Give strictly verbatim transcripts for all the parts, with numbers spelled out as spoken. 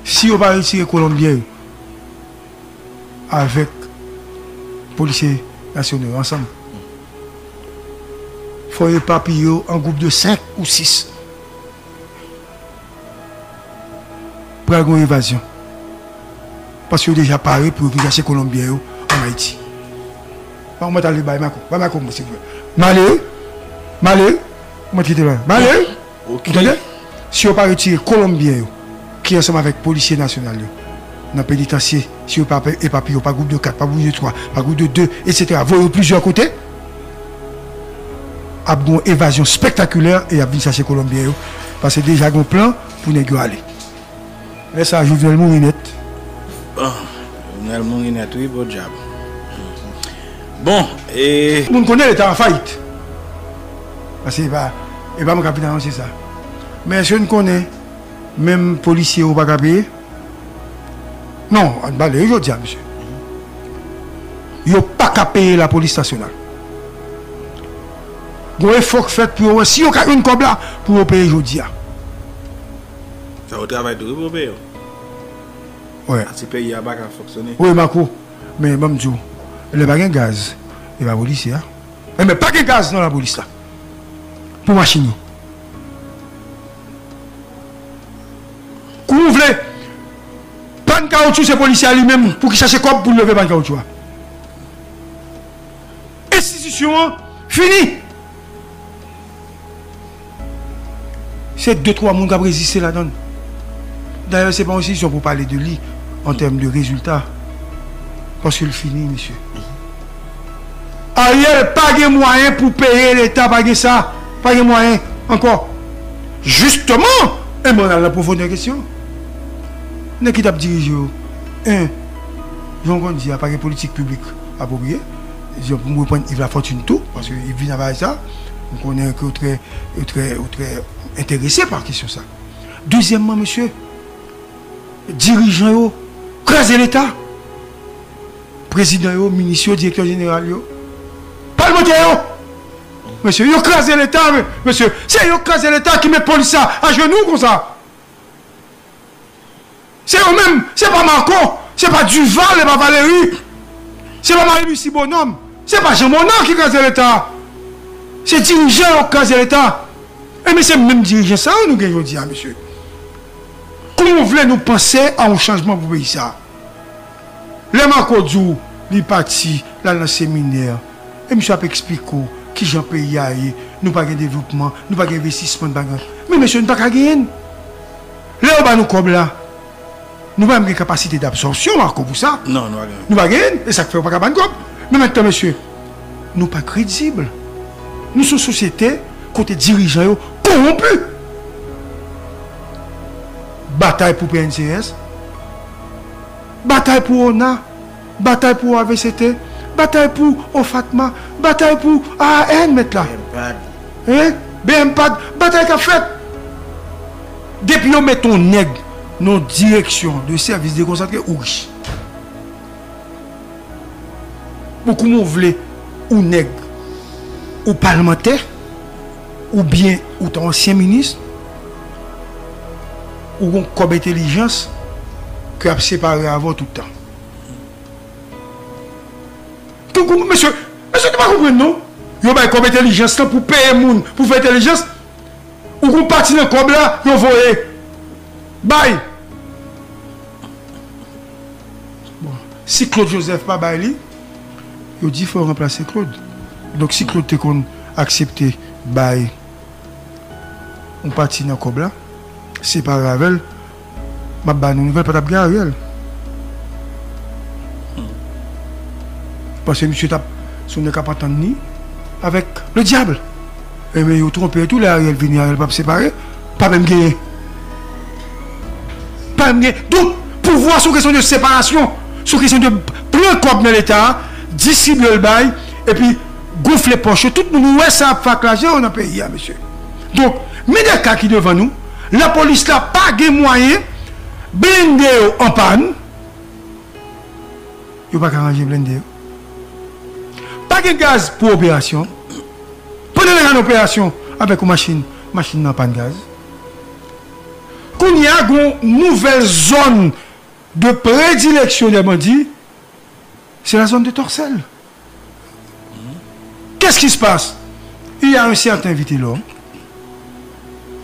Si yo pa retire Kolonbyen yo avèk polisye nasyonal yo ansanm, fò yo epapiye yo an gwoup de senk ou sis. Pral gen yon evazyon. Paske yo deja pare pou yo vin chache Kolonbyen yo ann Ayiti. Bon, mwen t ale bay Mako. Bay Mako, mwen, silvouplè. Malere. Malere. Mwen kite la. Malere. Ok. Ou tande? Si yo pa retire Kolonbyen yo, ki ansanm avèk polisye nasyonal yo, nan penitansye, si yo pa pe-, epapiye yo pa gwoup de kat, pa gwoup de twa, pa gwoup de de, etsetera, voye yo plizyè kote, ap gen yon evazyon spektakilè e y ap vin chache Kolonbyen yo, paske deja gen yon plan pou nèg yo ale. Lè sa a, Jovenel mouri nèt. Bon, Jovenel mouri nèt, wi, podyab. Bon, e. Moun konnen Leta an fayit. Paske e pa, e pa mwen k ap vin anonse sa. Men èske n konnen menm polisye yo pa ka peye? Non, ann pale wi jodi a, mesye. Yo pa ka peye lapolis nasyonal. Gon efò k fèt pou yo wè si yo ka jwenn kòb la pou yo peye jodi a. Sa yo travay tou wi pou yo peye yo. Wè. Paske peyi a pa ka fonksyone. Wi, Mako. Men ban m di w, lè pa gen gaz, e pa polisye a. Enben, pa gen gaz nan lapolis la. Pou machin yo. Kou w vle, pàn kawotchou se polisye a li menm pou ki chache kòb pou l leve pàn kawotchou a. Enstitisyon an fini. Se de twa moun k ap reziste ladan l. Dayè, se pa yon enstitisyon pou pale de li an tèm de rezilta. Paske l fini, mesye. Ariel pa gen mwayen pou peye Leta, pa gen sa. Pa gen mwayen ankò. Jisteman, e mwen al nan pwofondè kesyon. Nèg ki t ap dirije yo, en, jan w konn di a, pa gen politik piblik apwopriye. Jan pou m reprann Yves Lafortune tou, paske Yves vin avè sa. M konnen ke w trè, w trè, w trè enterese pa kesyon sa. Dezyèmman, mesye, dirijan yo kraze Leta. Prezidan yo, minis yo, direktè jeneral yo, palmantè yo. Mesye, yo kraze Leta, me-, mesye. Se yo k kraze Leta ki met polis la ajenou konsa. Se yo menm, se pa Marco, se pa Duval, se pa Valéry, se pa Marie-Lucie Bonhomme, se pa Jean Monard ki kraze Leta. Se dirijan yo k kraze Leta. Ebyen, se menm dirijan sa yo nou gen jodi a, mesye. Kòman w vle nou panse a yon chanjman pou peyi sa? Lè Marco di w li pati, l al nan seminè, e misye ap eksplike w kijan peyi a ye, nou pa gen devlopman, nou pa gen envestisman, nou pa gen. Men mesye, nou pa ka genyen l. Lè yo ba nou kòb la, nou pa menm gen kapasite dabsòpsyon, Marco, pou sa. Non, nou pa genyen. Nou pa genyen l, e sa k fè yo pa ka ba n kòb. Men mentnan, mesye, nou pa kredib. Nou se yon sosyete kote dirijan yo kowonpi. Batay pou P N C S, batay pou ona, batay pou A V C T, batay pou OFATMA, batay pou A A N, mèt la. Hein? B M pad, batay k ap fèt. Depi yo met yon nèg nan direksyon de sèvis dekonsantre, ou rich. Bon, kòman w vle ou nèg, ou palmantè, oubyen ou ta ansyen minis, ou gon kòb entèlijans ke ap separe avè w tout tan. Tou kou, mesye, mesye, nou pa konprann non. Yo bay kòb entèlijans lan pou peye moun pou fè entèlijans. Ou gon pati nan kòb la, yo voye bay. Bon, si Claude Joseph pa bay li, yo di fò yo ranplase Claude. Donk, si Claude te konn aksepte bay yon pati nan kòb la, separe avè l, m ap ba nou nouvèl, pa t ap gen Ariel. Paske misye t ap, se yon nèg k ap antann li avèk le diable. Ebyen, yo twonpe tou, lè Ariel vini, Ariel p ap separe, pa menm genyen. Pa menm genyen. Donk, pouvwa se yon kesyon de separasyon, se yon kesyon de pran kòb nan Leta a, distribye l bay, epi gonfle pòch yo. Tout moun wè sa ap fè ak lajan yo nan peyi a, mesye. Donk, men de ka ki devan nou, lapolis la pa gen mwayen blende yo an pàn, yo pa ka ranje blende yo. Pa gen gaz pou operasyon. Pandan nèg an operasyon avèk yon machin, machin nan an pàn gaz. Kounye a, gen yon nouvèl zòn de prédilection des bandits, c'est la zone de Torcelles. Qu'est-ce qui se passe? Il y a un certain Vitelhomme,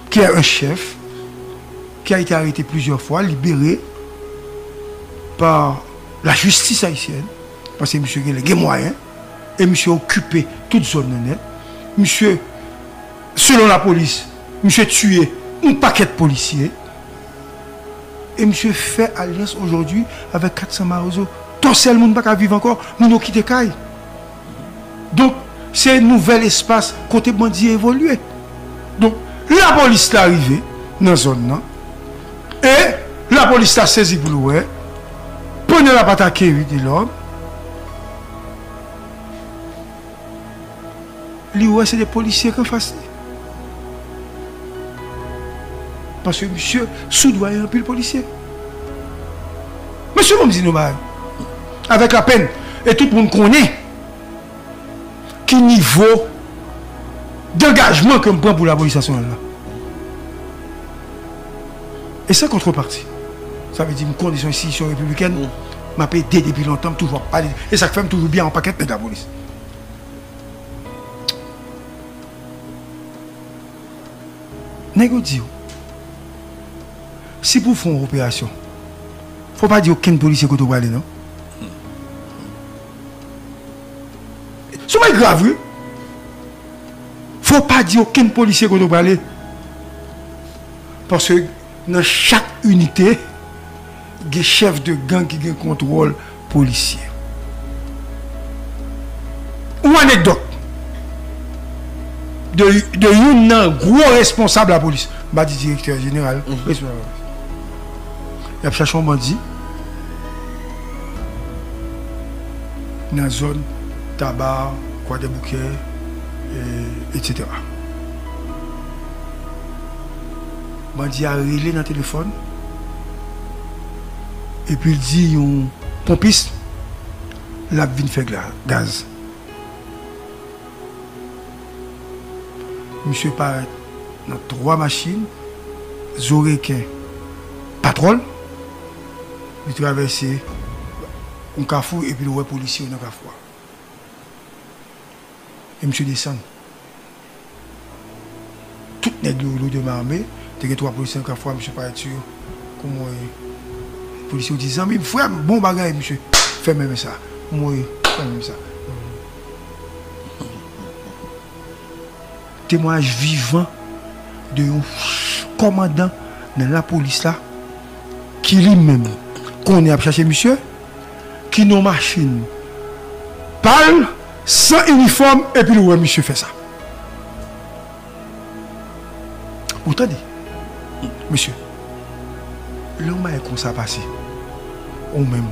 qui est un chef, qui a été arrêté plusieurs fois, libéré par la justice haïtienne, paske misye gen, gen mwayen, e misye okipe tout zòn nan nèt. Misye, selon lapolis, misye tiye yon pakèt polisye. E misye fè alyans aujourd'hui avec quatre cents mawozo. Torcelles, moun pa ka viv ankò, moun yo kite kay. Donk, se nouvèl espas kote bandi evolye. Donk, lapolis la rive nan zòn nan. E lapolis la sezi pou l wè. Pandan l ap atake Vitelhomme, li wè se de polisye k anfas li. Paske misye sou dwa e anpil polisye. Mesye, ban m di nou bagay. Avèk lapenn, e tout moun konnen ki nivo dangajman ke m pran pou lapolis nasyonal la. E san kontreparti. Sa vle di m konnen se yon enstitisyon repiblikèn, m ap ede depi lontan, m toujou ap pale. E sa k fè m toujou byen an pakèt nèg lapolis. Nèg yo di w, si pou fè yon operasyon, fò pa di okenn polisye kote w prale, non. Se yon bagay grav, wi. Fò pa di okenn polisye kote w prale. Paske nan chak inite, gen chèf de gang ki gen kontwòl polisye. Yon anekdòt de, de youn nan gwo responsab lapolis, m pa di direktè jeneral, responsab lapolis. Y ap chache yon bandi nan zòn Taba, Kwadèboukè, e, etsetera. Bandi a rele nan telefòn, epi l di yon ponpis l ap vin fè gla-, gaz. Misye parèt nan twa machin, zo reken patwòl, li travèse yon kafou epi l wè polisye yo nan kafou a. E misye desann. Tout nèg yo lourdman ame, te gen twa polisye nan kafou a, misye parèt sou yo. Kòman w ye? Polisye yo di, zanmi m, frè m, bon bagay, misye fèmen men sa. Kòman w ye? Fèmen men sa. Temwayaj vivan de yon kòmandan nan lapolis la, ki li menm konnen ap chache misye, ki nan machin pa l, san inifòm, epi l wè misye fè sa. Ou tande, mesye, lè yon bagay konsa pase, ou menm,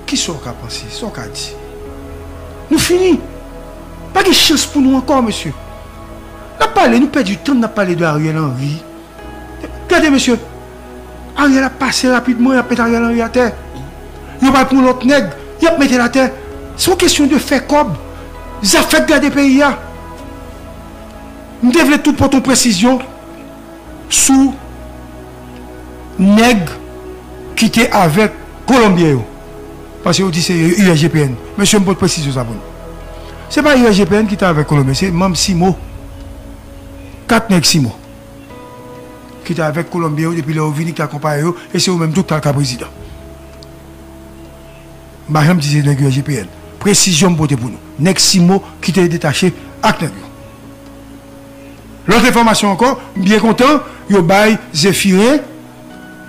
kisa w ka panse, sa w ka di? Nou fini. Pa gen chans pou nou ankò, mesye. N ap pale, nou pèdi tan, n ap pale de Ariel Henry. Gade, mesye. Ariel ap pase rapidman, y ap met Ariel Henry atè. Yo pral pran lòt nèg, y ap mete l atè. Se yon kesyon de fè kòb. Zafè k gade peyi a. M te vle tou pote yon presizyon sou nèg ki te avèk Kolonbyen yo. Paske yo di se U S G P N. Mesye, m pote presizyon sa pou nou. Se pa U S G P N ki te avèk Kolonbyen, se manm Simo. Kat nèg Simo ki te avèk Kolonbyen yo depi lè yo vini, ki te akonpaye yo, e se yo menm tou ki t al ka prezidan. M pa janm di se nèg U S G P N. Presizyon m pote pou nou. Nèg Simo ki te detache ak nèg yo. Lòt enfòmasyon ankò, m byen kontan, yo bay Zephirin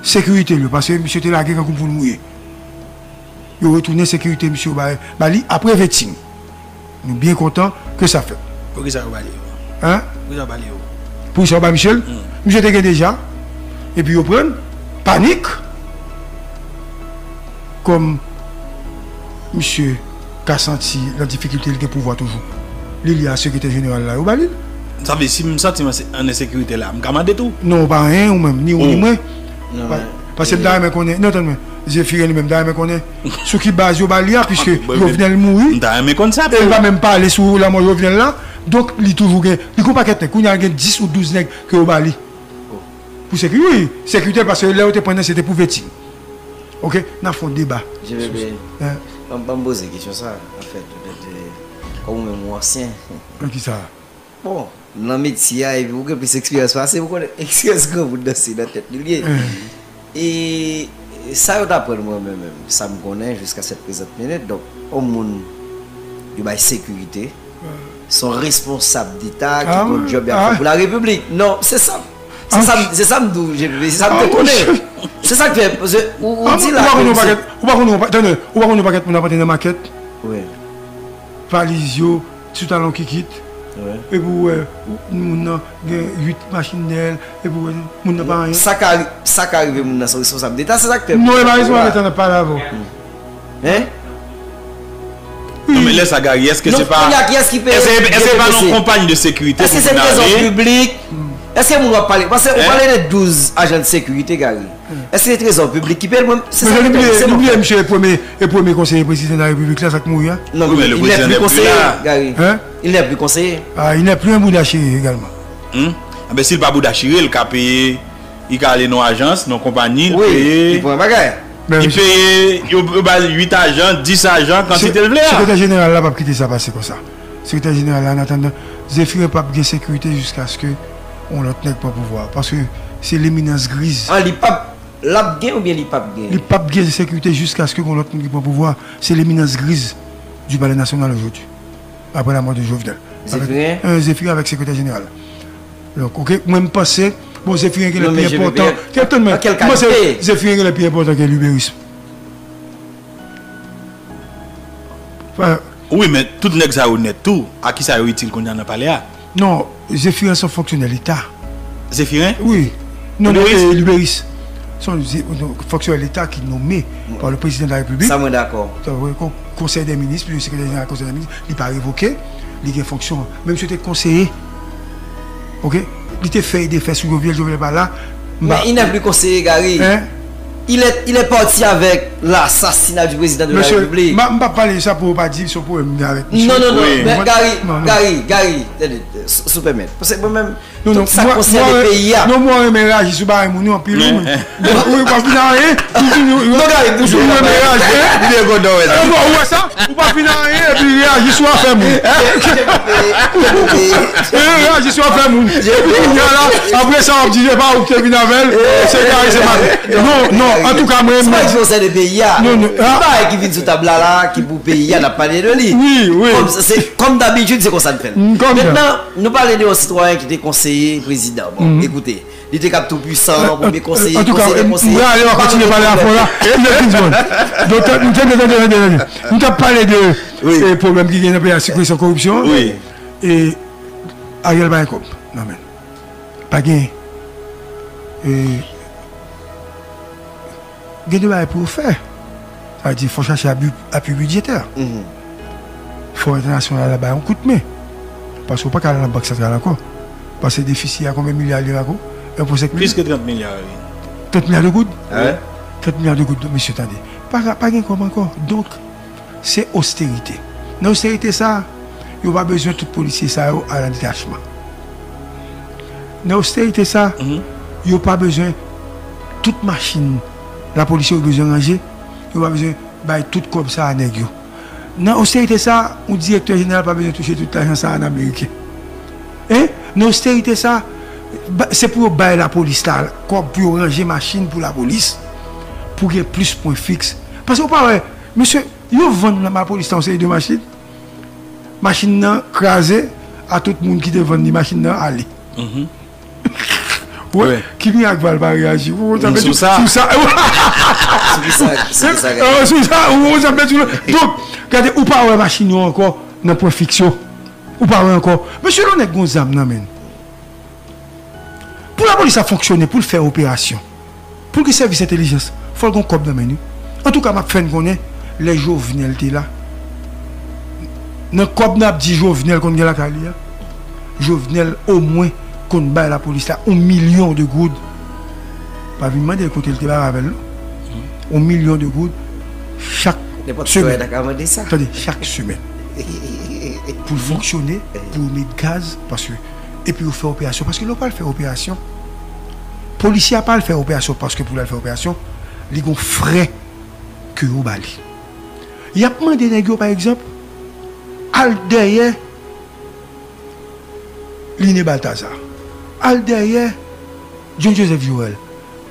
sekirite l yo, paske misye te lage kankou poul mouye. Yo retounen sekirite misye yo ba, ba li apre vetting. Nou byen kontan ke sa fèt. Poukisa yo ba li yo? Hein? Poukisa yo ba li yo? Poukisa yo ba misye l? Hmm. Misye te gen deja. Epi yo pran l. Panik. Kòm misye ka santi nan difikilte, li gen pouvwa toujou. Li li a sekretè jeneral la, yo ba li l. Sa vle, si m santi m an se-, an ensekirite la, m ka mande tou? Non, ou pa anyen ou menm, ni ou ni mwen. Non, pa-, men paske m ta renmen konnen, non, tann mwen, Zephirin li menm ta renmen konnen sou ki baz yo ba li a, piske Jovenel mouri. M ta renmen konn sa tou. E li pa menm pale sou lanmò Jovenel la. Donk, li toujou gen, li gon pakèt nèg. Kounye a, gen dis ou douz nèg ke yo ba li. Pou sekirite, wi, sekirite, paske lè yo te pran nan, se te pou Veti. Oke, n ap fè yon deba. J P P, ban m poze kesyon sa, anfèt, petèt, kòm ou menm ou ansyen. Nan ki sa? Bon, nan metye a, epi ou gen plis eksperyans pase, ou konnen eksperyans granmoun nan se nan tèt li l ye. E sa yo t aprann mwen, mwen menm, sa m konnen jiska sèt prezant minit, donk, yon moun yo bay sekirite, se yon responsab deta ki gen yon djòb y ap fè pou larepiblik. Non, se sa. Se sa, se sa m di w, J P P, se sa m te konnen. Se sa k fè, paske ou, ou di la ke se. Ou pa konn yon pakèt, tande, ou pa konn yon pakèt moun ap antre nan makèt. Wi. Valiz yo, sou talon kikit. Epi ou wè, moun nan gen uit machin dèyè l, epi ou wè, moun nan pa anyen. Sa ka, sa ka rive moun nan se yon responsab deta, se sa k fè. Non, e pa responsab deta, n ap pale avè w. Hein? Non, men lè sa, Gary, èske se pa, èske, èske se pa nan yon konpayi de sekirite pou moun ale? Èske se trezò piblik? Èske moun w ap pale? Paske ou pale de douz ajan de sekirite, Gary. Èske se trezò piblik ki peye l? Mwen, se sa ki enterese mwen. Ou bliye misye e premye, e premye konseye prezidan de la repiblik la, sa k mouri a? Non, men il n'est plus conseiller, Gary. Hein? Il n'est plus conseiller. Ah, il n'est plus un bouda chire également. Hmm? Anben, si l pa bouda chire, l ka peye, li ka ale nan ajans, nan konpayi, li peye. Wi, li pran bagay. Li peye, yo, yo ba l uit ajan, dis ajan, kantite l vle a. Sekretè jeneral la p ap kite sa pase konsa. Sekretè jeneral la, an atandan, Zephirin p ap gen sekirite jiskaske yon lòt nèg pran pouvwa a. Paske se leminans griz. Ah, li p ap, l ap gen oubyen li p ap gen? Li p ap gen sekirite jiskaske yon lòt moun ki pran pouvwa a. Se leminans griz du Palais National aujourd'hui. Après la mort de Jovenel. Zephirin? Zephirin avèk sekretè jeneral. Donk, oke, mwen m panse, bon, Zephirin genlè pi enpòtan. Tann mwen, m panse Zephirin genlè pi enpòtan ke Luberice. Wi, men tout nèg sa yo nèt tou, a kisa yo itil kounye a nan palè a? Non, Zephirin se yon fonksyonè leta. Zephirin? Wi. Non, non, Luberice? Luberice. Se yon fonksyonè leta ki nome pa le prezidan de la repiblik. Sa mwen dakò. Konsèy dè minis, li sekretè jeneral konsèy dè minis, li pa revoke, li gen fonksyon. Menm si yo te konseye, oke, li te fè e defè sou Jovenel, Jovenel pa la. Men il n'est plus conseiller, Gary. Hein? Il est, il est parti avec l'assassinat du président de la République. Mesye, m pa pale sa pou yo pa di se yon pwoblèm m gen avèk misye. Non, non, non, men Gary, Gary, Gary, tande, si w pèmèt. Paske mwen menm, tout sa k konsène peyi a. Non, mwen renmen reyaji sou bagay moun yo anpil, wi. Ou pa fin anyen, ou fin, ou fin renmen reyaji. Ou wè sa? Ou pa fin anyen, epi reyaji sou afè moun. Reyaji sou afè moun. Epi kounye a la, apre sa, w ap di, e pa ou ki te vin avè l, se Gary, se Marc. Non, non, antouka, mwen, mwen. Se pa yon konsèy de peyi a. Non, non. Yon bagay ki vin sou tab la, la, ki pou peyi a, n ap pale de li. Wi, wi. Kòm se, kòm dabitid, se konsa n fè l. Mentnan, nou pale de yon sitwayen ki te konseye prezidan. Bon, ekoute, li te kab tou pwisan, premye konseye, konseye de konseye. Antouka, m prale, w a kontinye pale afè w la. Tande, tande, tande, tande. M t ap pale de pwoblèm ki gen nan peyi a, kesyon koripsyon an. Wi. E Ariel pa gen kòb nan men l. Pa gen. E, gen de bagay pou yo fè. Sa vle di, fò chache abi, apui bidjetè. Fò entènasyonal la bay yon kout men. Paske w pa ka al nan bank santral ankò. Paske defisi a konbyen milya li ankò? En pwen senk milya? Plis ke trant milya, wi. Trant milya de goud? Trant milya de goud, mesye, tande. Pa, pa gen kòb ankò. Donk, se osterite. Nan osterite sa, yo pa bezwen tout polisye sa yo al an detachman. Nan osterite sa, yo pa bezwen tout machin lapolis yo bezwen ranje, yo pa bezwen bay tout kòb sa a nèg yo. Nan osterite sa, yon direktè jeneral pa bezwen touche tout lajan sa a an ameriken. Hein? Nan osterite sa, se pou yo bay lapolis la kòb pou yo ranje machin pou lapolis, pou gen plis pwen fiks. Paske ou pa wè, mesye, yo vann lapolis la yon seri de machin. Machin nan kraze, a tout moun ki te vann li machin nan ale. Ou wè, ki mirak Val pa reyaji? Ou konn sa m ap di sou sa? Sou sa, ou konn sa m ap di sou sa? Donk, gade, ou pa wè machin yo ankò nan pwen fiks yo. Ou pa wè ankò. Mesye, lè yon nèg gen yon zam nan men l, pou lapolis la fonksyone, pou l fè operasyon, pou l gen sèvis entèlijans, fò l gen kòb nan men li. Antouka, m ap fè n konnen, lè Jovenel te la, nan kòb n ap di Jovenel konn gen lakay li a, Jovenel omwen konn bay lapolis la yon milyon de goud. Pa vin mande l kote l te bay avè l, non. Yon milyon de goud chak semèn. Tande, chak semèn. Pou l fonksyone, pou yo met gaz, paske, epi yo fè operasyon. Paske lè w pral fè operasyon, Polisye a pa al fè operasyon paske pou l al fè operasyon, li gon frè ke yo ba li. Y ap mande nèg yo, pa egzanp, al dèyè Liné Balthazar, al dèyè John Joseph Joël,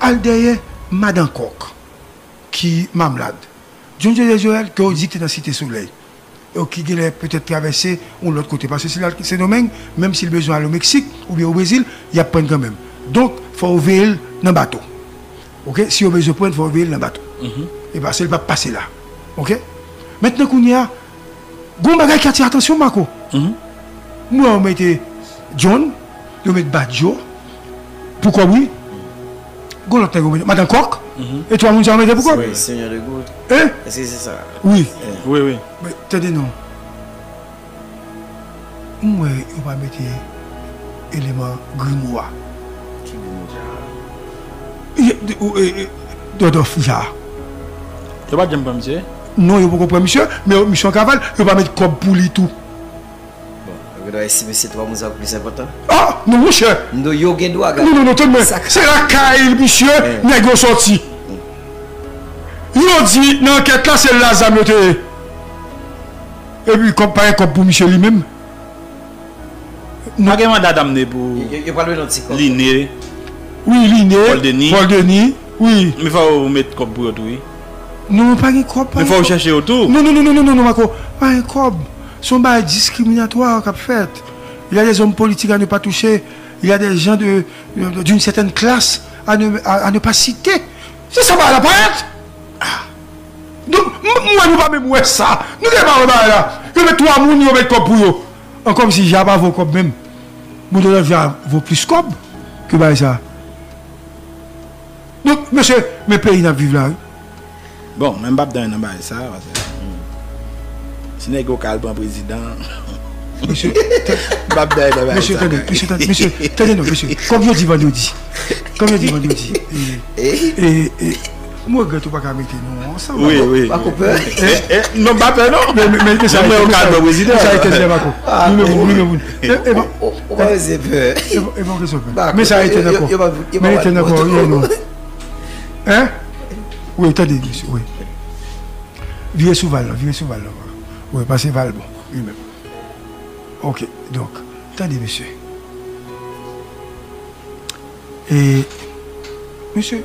al dèyè Madan Kòk ki Mamlad. John Joseph Joël, ke yo di te nan Site Solèy, e ki genlè petèt travèse yon lòt kote. Paske si l al Sendomeng, menm si l bezwen al o Meksik oubyen o Brezil, y ap pran l kanmenm. Donk, fò yo veye l nan bato. Oke? Si yo bezwen pran l, fò yo veye l nan bato. E paske l p ap pase la. Oke? Mentnan kounye a, gon bagay ki atire atansyon m, Marco. M wè yo mete John, yo met Badio, pou kòb, wi. Gon lòt nèg yo mete, Madan Kòk. E twa moun sa yo mete pou kòb. Wi, Seigneur de Goud. Hein? Èske se sa? Wi. Wi, wi. Men, tande non. M wè yo pa mete eleman Grimo a. Ki Grimo sa? Ye, de, ou, e, e, Dòdòf ja. Yo pa t janm pran misye? Non, yo poko pran misye, men misye an kaval, yo pa met kòb pou li tou. Bon, yo gen dwa estime se twa moun sa yo ki plis enpòtan. Ah, non, monchè. Non, yo gen dwa gade. Non, non, non, tann mwen. Se lakay misye, nèg yo sòti. Yo di nan ankèt la, se la zam yo te ye. Epi, kòb pa gen kòb pou misye li menm. Pa gen manda damne pou Liné. Wi, Liné, Paul Denis. Paul Denis, wi. Men fò w met kòb pou yo tou, wi. Non, pa gen kòb, pa gen kòb. Men fò w chèche yo tou. Non, non, non, non, non, non, non, Marco. Pa gen kòb. Se yon bagay diskriminatwa k ap fèt. Il y a des hommes politiques à ne pas toucher. Il y a des gens de, de, d'une certaine classe à ne, à, à ne pas citer. Se sa bagay la parèt. Ah. Donk, m, m wè nou pa menm wè sa. Nou gen pa wè bagay la. Yo met twa moun, yo met kòb pou yo. An kòmsi Ja pa vo kòb menm. Bon, Dòdòf Ja vo plis kòb ke bagay sa. Donk, mesye, men peyi n ap viv la, wi. Bon, men m p ap dan nan bagay sa, paske si nèg yo ka al pran prezidan, mesye, m p ap dan nan bagay sa. Mesye, tande, mesye, tande, mesye, tande non, mesye. Kòm yo di vandredi. Kòm yo di vandredi. E, e, e, e, m regrèt ou pa ka mete nou ansanm. Wi, wi. Pa ko pè. E, e, non, m pa pè, non. Men, men, men, men sa, men yo ka al pran prezidan. Sa etènèl, Marco. Ou menm, ou menm. E, e, bon. Ou pa bezwen pè. E bon, e bon, kesyon pè. Men sa etènèl ankò. Men etènèl ankò, wi, non. Hein? Wi, tande, mesye, wi. Vire sou Val la, vire sou Val la. Wi, pase Val bon, wi menm. Ok, donk, tande, mesye. E, mesye,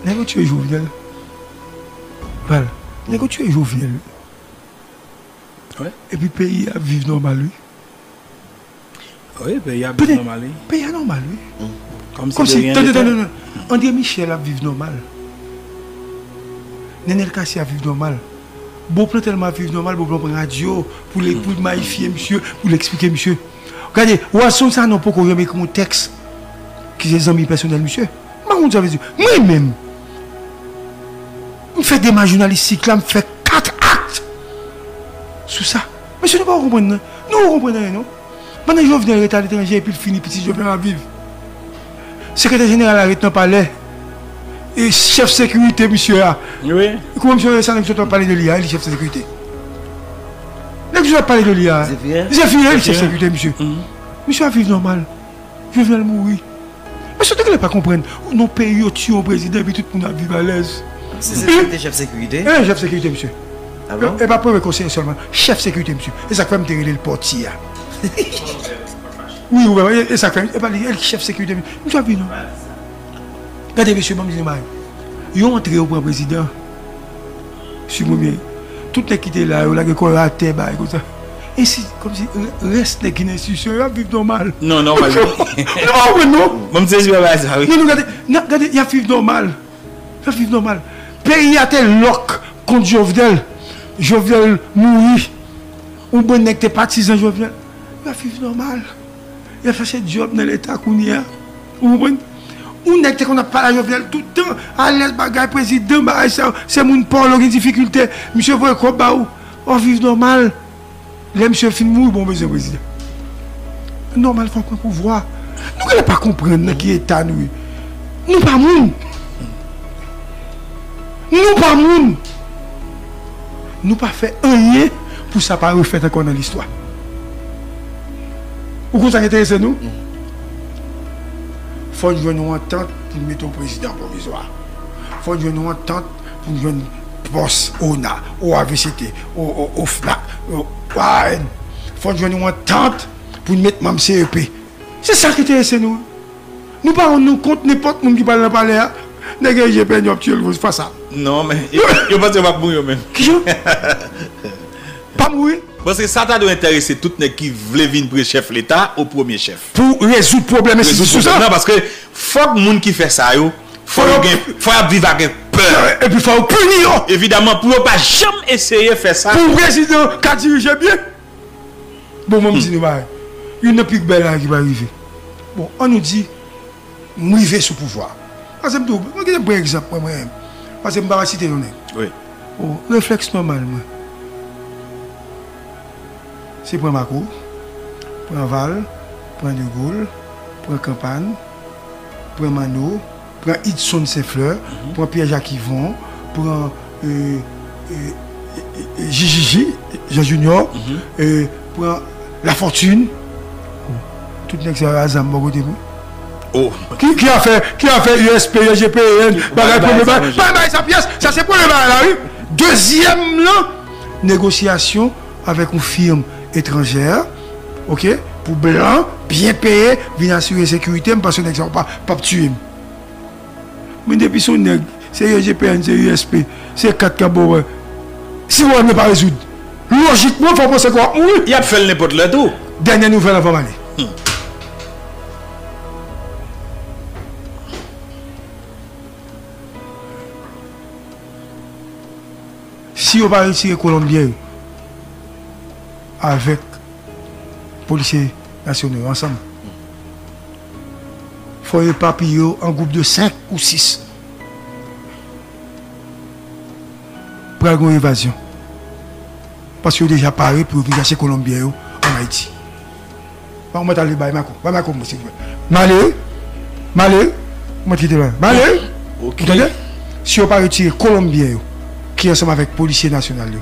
nèg yo tiye Jovenel. Val, nèg yo tiye Jovenel. Wi. Epi peyi a ap viv nòmal, wi. Wi, peyi a ap viv nòmal, wi. Peyi a nòmal, wi. Kòmsi de ryen n'était. Tande, tande, tande. André Michel ap viv nòmal. Nenel Cassy ap viv nòmal. Beauplan tèlman ap viv nòmal, Beauplan pran radyo pou l, pou l mayifye misye, pou l eksplike misye. Gade, Wazson Sanon poko janm ekri yon tèks ki se zanmi pèsonèl misye. M pa konn sa vle di. Mwen menm, m fè demach jounalistik la, m fè kat ak sou sa. Mesye, nou pa konprann, non. Nou pa konprann anyen, non. Pandan Jovenel ret aletranje epi l fini, pitit Jovenel ap viv. Sekretè jeneral la ret nan palè. E chèf sekirite misye a. Wi. Kouman misye rele sa, nèg sot ap pale de li a, li chèf sekirite. Nèg sot ap pale de li a. Zephirin. Zephirin, li chèf sekirite misye. Misye ap viv nòmal. Jovenel mouri. Mesye, nou genlè pa konprann. Nan peyi yo tiye yon prezidan epi tout moun ap viv alèz. Se, se te chèf sekirite? E chèf sekirite, misye. Ah bon? E pa premye konseye sèlman. Chèf sekirite, misye. E sa k fè m te rele l pòtye a. Wi, wi, e, e sa k fè. E pa li, e li chèf sekirite, misye. Misye ap viv nòmal. Gade, mesye, ban m di nou bagay. Yo antre, yo pran prezidan. Sou premye. Tout nèg ki te la, yo lage kò yo atè, bagay konsa. Ensi, kòmsi, rès nèg ki nan enstitisyon yo ap viv nòmal. Non, nòmal. Nou pa konprann, non? Bon, m sezi wè bagay sa, wi. Non, nou gade, n ap gade, y ap viv nòmal. Y ap viv nòmal. Peyi a te lòk kont Jovenel. Jovenel mouri. Yon bann nèg te patizan Jovenel. Y ap viv nòmal. Y ap chache djòb nan Leta kounye a. Ou konprann? Yon nèg te konn ap pale a Jovenel tout tan, alèz bagay prezidan, bagay sa, se moun pa w, lè w gen difikilte, misye voye kòb ba ou, w ap viv nòmal. Lè misye fin mouri, bon, w bezwen prezidan. Nòmal, fò w pran pouvwa. Nou genlè pa konprann nan ki eta nou ye. Nou pa moun. Nou pa moun. Nou pa fè anyen pou sa pa refèt ankò nan listwa. Ou konn sa k enterese nou? Fò n jwenn yon antant pou n mete yon prezidan pwovizwa. Fò n jwenn yon antant pou n jwenn pòs ona, O A V C T, O, O, OFNAC, O A N. Fò n jwenn yon antant pou n met manm C E P. Se sa ki enterese nou. Nou pa rann nou kont nenpòt moun ki pral nan palè a, nèg G P N yo ap tiye l fasa. Non, men yo, yo panse yo p ap mouri yo menm. Kijan? Pa mouri? Paske sa ta dwe enterese tout nèg ki vle vin pre chèf Leta o premye chèf. Pou rezoud pwoblèm enstitisyon sa. Nan, paske fòk moun ki fè sa yo, fò yo gen, fò y ap viv ak pè. Epi fò yo pini yo. Evidaman, pou yo pa janm eseye fè sa. Pou yon prezidan ka dirije byen. Bon, mwen m di nou bagay. Youn nan pi bèl bagay ki pral rive. Bon, ann nou di, m rive sou pouvwa. Paske m tou, mwen kite m pran egzanp mwen, mwen menm. Paske m pa va site non nèg. Wi. Bon, reflèks nòmal mwen, se pran Mako, pran Val, pran De Gaulle, pran Kanpann, pran Manno, pran Idson Senflè, pran Pierre Jacques Yvon, pran, euh, euh, euh, euh, J J J, Jean Junior, euh, pran Lafortune. Tout nèg sa yo a zam bò kote pou. Oh. Ki, ki afè, ki afè U S P, I G P N, bagay premye bagay, pa bay sa pyès, sa se premye bagay la, wi. Dezyèm lan, negosyasyon avèk yon fim etranjè, oke, pou blan, byen peye, vin asire sekirite m, paske nèg sa yo pa, p ap tiye m. Men depi se yon nèg, se I G P N, se U S P, se kat k ap ba w, si pwoblèm nan pa rezoud, lojikman, fò w panse ke w ap mouri. Y ap fè l nenpòt lè tou. Dènye nouvèl anvan m ale. Hmm. Si yo pa retire Kolonbyen yo avèk polisye nasyonal yo ansanm, fò yo epapiye yo an gwoup de senk ou sis. Pral gen yon evazyon. Paske yo deja pare pou yo vin chache Kolonbyen yo ann Ayiti. Bon, mwen t ale bay Mako. Bay Mako mwen, silvouplè. M ale wi. M ale wi. Mwen kite la. M ale wi. Ok. Ou tande? Si yo pa retire Kolonbyen yo, ki ansanm avèk polisye nasyonal yo,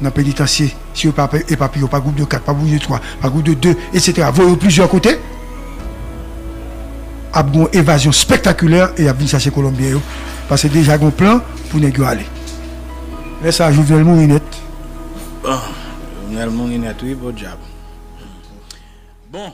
nan penitansye, si yo pa pe-, epapiye yo pa gwoup de kat, pa gwoup de twa, pa gwoup de de, etsetera, voye yo plizyè kote, ap gen yon evazyon spektakilè e y ap vin chache Kolonbyen yo. Paske deja gen yon plan pou nèg yo ale. Lè sa a, Jovenel mouri nèt. Ah, Jovenel mouri nèt, wi, podyab. Bon,